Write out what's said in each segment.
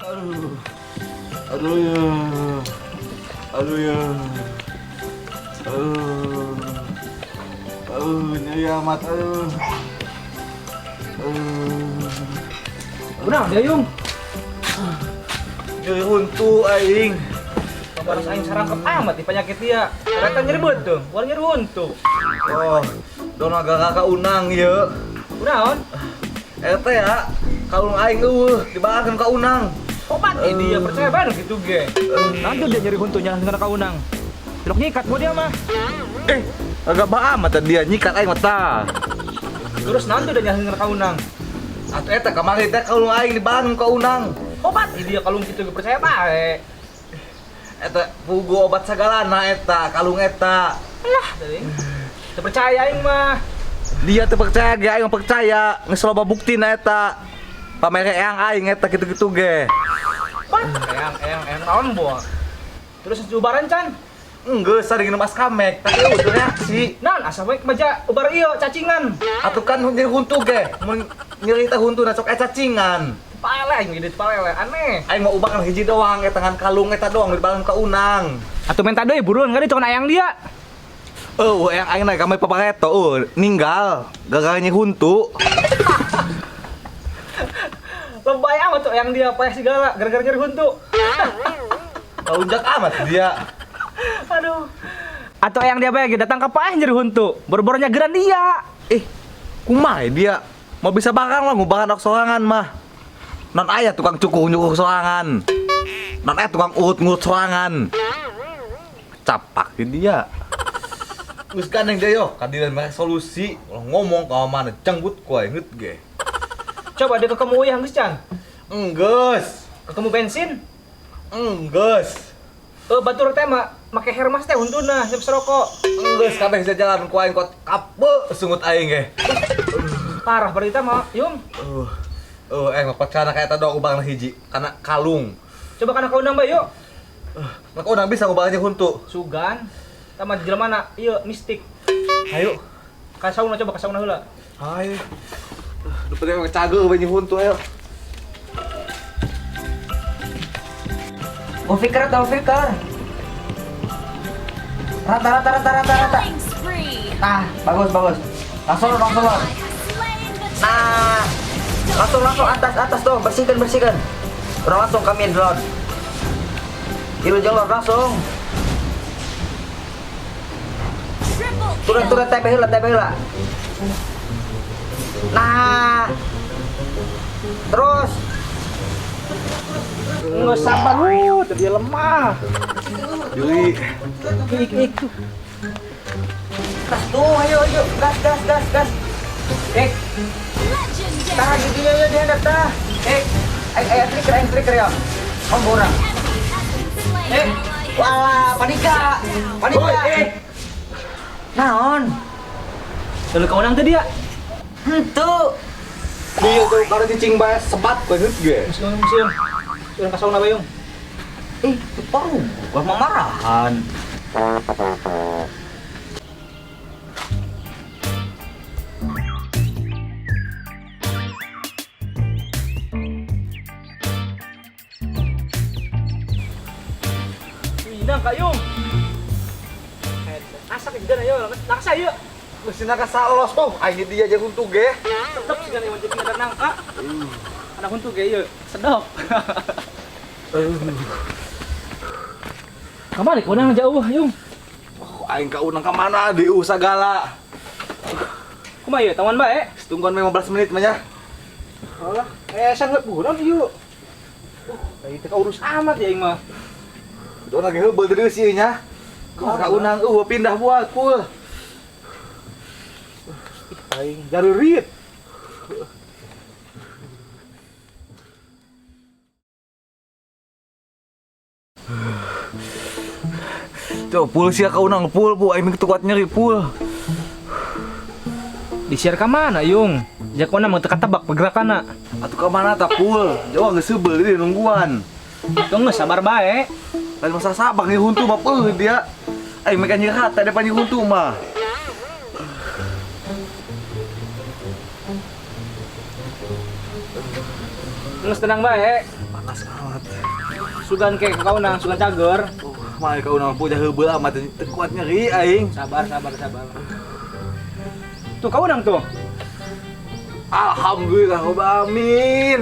Aduh. Aduh ya. Aduh ya. Aduh. Aduh, nyeri amat. Aduh. Aduh. Kunaon dia, Yung? Nyeri huntu aing. Kabaras aing sarangkep amat di penyakit dia. Ternyata nyeri beuteung, war nyeri huntu. Oh, dona gak unang ieu. Kunaon? Eta ya, kalung aing eueuh dibakarkeun ka unang. Obat dia percaya banget gitu ge. Nanti dia nyeri huntunya langsung ka unang. Tilok nyikat gua dia mah. Eh, agak ba amat dia nyikat aing mah tah. Terus nanti dia nyalahin ka unang. Atuh eta kamari teh kalung aing dibakarkeun ka unang. Obat dia kalung kitu ge percaya bae. Eta pugu obat sagalana eta kalung eta. Alah, tadi. Teu percaya aing mah. Dia teu percaya ge aing mah percaya, geus loba buktina eta. Pamere eyang aing eta kitu-kitu ge. Wah, eyang eyang eyang naon boa. Terus ubaran can? Enggeus sering minum askamek, tapi eueuh reaksi. Naon asa we maja ubar ieu cacingan. Atuh kan nyeri huntu ge, mun nyeri teh huntuna sok aya cacingan. Palele aing gede palele aneh. Aing mau ubakan hiji doang eta ngan kalung eta doang dibalan ka unang. Atuh menta deui buruan ka ditu ayang dia. Eueuh eyang aing naik ka papareto eueuh ninggal gara-gara nyeri huntu. Lebay amat tuh yang dia payah segala gara-gara nyeri huntu. Kaunjak amat dia. Aduh. Atau yang dia bayar datang ke paeh nyeri huntu. Boro-boro nyageran dia. Eh, kumaha dia? Mau bisa barang lah ngubaran ok sorangan mah. Non aya tukang cukur nyukur sorangan. Non aya tukang urut ngurut sorangan. Capak di dia. Geus gandeng dia yo, kadiran mere solusi. Ulah ngomong ka mana janggut ku aing geut ge. Coba dia ketemu uyah geus can. Enggeus. Ketemu bensin? Enggeus. Batur teh mah make Hermas teh huntuna siap serokok. Enggeus kabeh bisa jalan ku aing kot kape sungut aing ge. Parah berarti mah, Yung. Aing mah percaya ka eta doang ubaran hiji kana kalung. Coba kana kaundang bae yuk. Maka undang bisa ngubarannya huntu. Sugan. Tama jelema na ieu mistik. Ayo. Ka sauna coba ka sauna heula. Ayo. Duh penting cageur banyak huntu ayo. Oh fikir atau fikir. Rata rata rata rata rata. Nah, bagus bagus. Langsung langsung. Nah, langsung langsung atas atas tuh, bersihkan bersihkan. Udah langsung kami drone. Ilu jalur langsung. Turun turun TP heula TP heula. Nah, terus. Nggak sabar, dia lemah. Juli. Ik ik. Gas tuh, ayo ayo, gas gas gas gas. Eh, tahan giginya ya dia daftar. Eh, ayo trigger, ayo trigger ya. Om borang. Eh, walah, panika, panika. Eh, naon? Lalu kau unang tadi ya? Henteu. Dia tuh karena cicing bae sebat banget ge. Museum museum. Urang ka sauna bae, Yung. Eh, paru, gua mau marahan. Pinang ka, Yung. Asak juga ayo, naksa yuk. Geus naka salos tuh, aing dia aja huntu ge. Sedep sih kan jadi ada nangka. Ada huntu ge ieu, sedep. Kamari kaunang jauh, Yung. Oh, aing ka unang ka mana dieu sagala. Kumaha ieu tangguan bae? Tungguan 15 menit mah nya. Alah, sangat buron ieu. Teu kaurus amat ya aing mah. Tuh lagi heubeul deui sih nya. Ka unang eueuh pindah buat pul. Aing jarurit. Tuh pul sia ka unang pul bu aing kuat nyeri pul. Disiar ka mana Yung? Jak unang mah teu katebak pergerakanna. Atuh ka mana ta pul? Jauh geus seubeuh deui nungguan. Tunggu sabar bae. Lain masa sabar nih huntu mah peuh dia. Aing mah nyeri hate depan huntu mah. Geus tenang bae. Panas amat. Sugan ke kau nang sugan cager. Mah kau nang punya heubeul amat teu kuat nyeri aing. Sabar sabar sabar. Tuh kau nang tuh. Alhamdulillah rabbil alamin.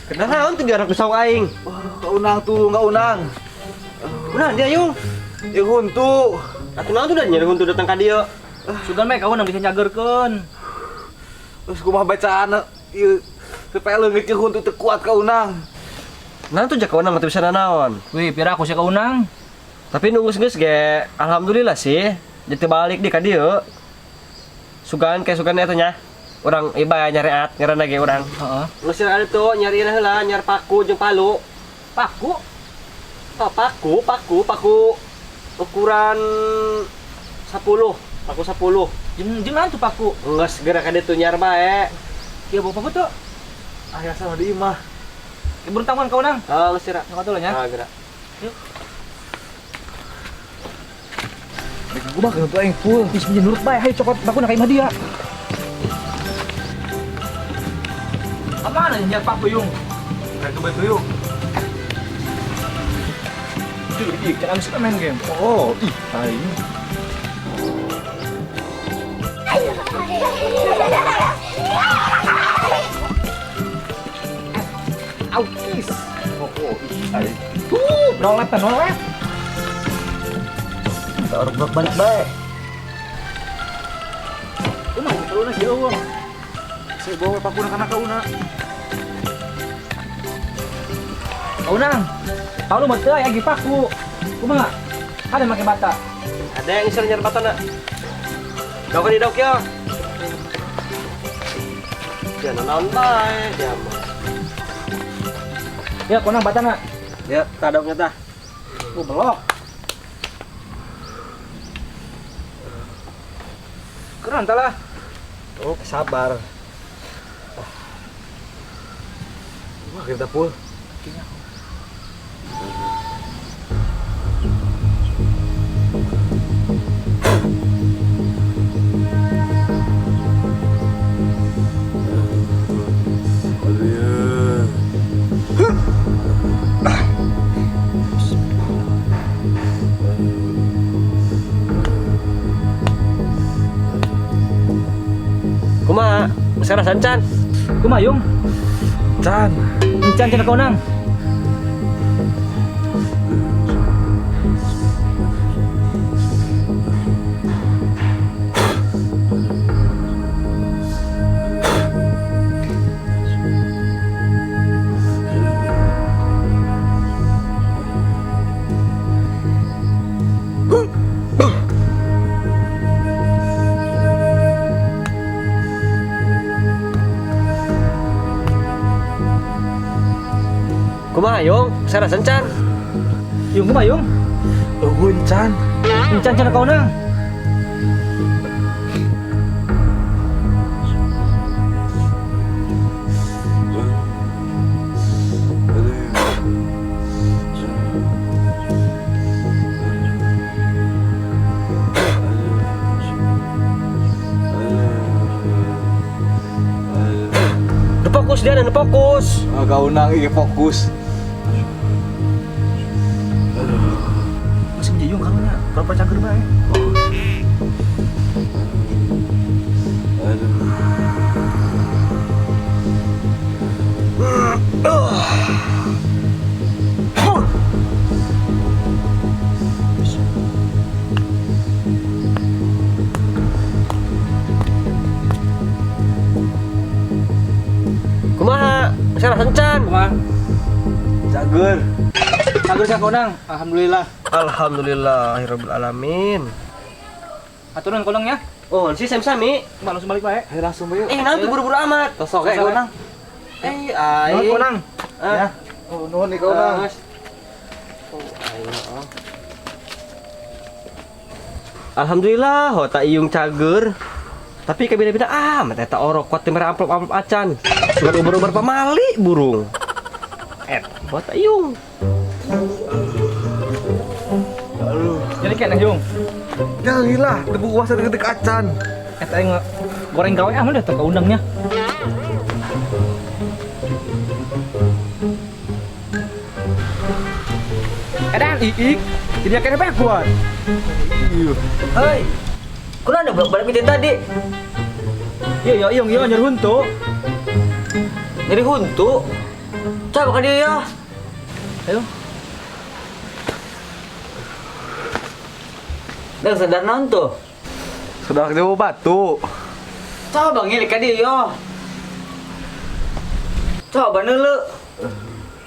Kenapa tuh jarak pisau aing? Kau unang tuh, kau unang. Unang dia yung. Ya huntu. Atuh naon tuh nyeri huntu datang ka dieu. Sugan mah kau nang bisa nyagerkeun. Terus kumaha bacaan ieu supaya leungit jeung huntu teu kuat ka unang. Nah tuh jaka unang teu bisa nanaon. Wih, pira aku sih ka unang. Tapi nunggu geus ge alhamdulillah sih. Jadi balik di ka dieu. Sugan kayak sugan eta nya. Urang iba nyareat ngaranna ge urang. Heeh. Geus ada tuh nyariin heula nyar paku jeung palu. Paku? Oh, paku, paku, paku ukuran 10, paku 10. Jeung jeung naon tuh paku? Geus geura ka ditu nyar bae. Ieu bawa paku tuh. Aya sama di imah. Ibu tangan kau nang. Heeh, geus geura. Nyokot dulu nya. Ah, geura. Yuk. Rek kumaha tuh aing full. Geus nurut bae, hayu cokot paku na ka imah dia. Kamana nyar paku yung? Rek betu yuk. Ih, jangan suka main game. Oh, ih, aing. Autis. Oh, ih, aing. Tuh, nolep, nolep. Kita orang bolak balik bae. Kumaha perlu na jauh. Saya bawa paku na kana kauna. Kaunang. Palu mah teu aya ge paku. Kumaha? Ada make bata. Ada yang iseur nyar batana. Dok di dok ya. Jangan naon bae dia mah. Ya, konang batana. Ya, tadoknya tah. Oh, belok. Keren talah. Oh, sabar. Wah, kita pul. Kumaha? Sarah sancan. Kumaha yung? Can. Can cenah kaunang. Kumaha yung? Sarah sancan. Yung kumaha yung? Eueun can. Can cenah kaunang. Nu fokus dia, nu fokus. Ah, kaunang ieu fokus. Masih menjayung karunya, pura-pura cager bae. Aduh. Kumaha? Sarah sancan. Kumaha? Cager. Cager sia kaunang. Alhamdulillah. Alhamdulillahirabbil alamin. Aturan kolong ya. Oh, si sami-sami. Kumaha langsung balik bae. Ayo langsung bae. Eh, naon tuh buru-buru amat. Tosok kayak kaunang. Eh, ai. Nuhun kaunang. Ya. Oh, nuhun nih kaunang. Oh, aing oh. Alhamdulillah, hota iung cager. Tapi kabina-bina amat eta orok kuat mere amplop-amplop acan. Sugan ubar-ubar pamali burung. Et, hota iung. Aduh. Jadi kena yung. Jalilah, debu kuasa detik acan. Eta aing goreng gawe ah mah teh kaundangnya. Edan iik. Tidak kena banyak kuat. Hei. Kunaon ada bolak-balik itu tadi? Iya ya iyong iya nyeri huntu. Nyeri huntu. Coba ke dia ya. Ayo. Dan sadar naon tuh? Sudah jauh batu. Coba ngilik ke dia yo. Coba nulu.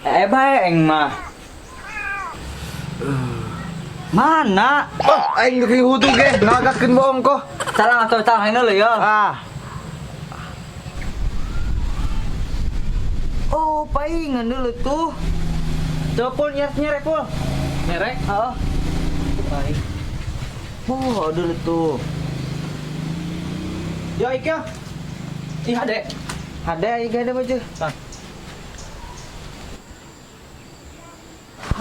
Eh bae eng mah. Mana? Oh, aing geus hutu ge, ngagakeun bohong kok. Salah atau salah ini ya. Ah, Oh, paingan dulu tuh. Coba pul nyerek nyerek pul. Nyerek. Oh. Baik. Oh, dulu tuh. Yo ik ya. Ih ade. Ada ya ada baju. Tah.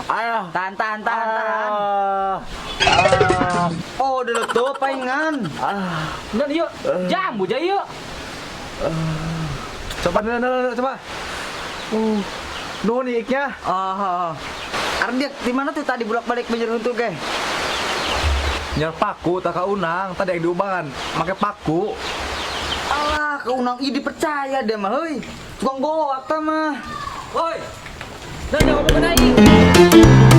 Ayo. Tahan, tahan, tahan, tahan. Ah. Oh, dulu tuh paingan. Ah. Dan yuk. Jambu aja yuk. Coba dulu, dulu, dulu, coba. Nuhun iiknya. Oh, Ardiak di mana tuh tadi bolak-balik menjadi untuk ge? Nyar paku tak unang, tadi yang diubangan, make paku. Alah, keunang ini percaya deh mah, heuy. Tukang goak tah mah. Woi. Dan jangan ngomong aing.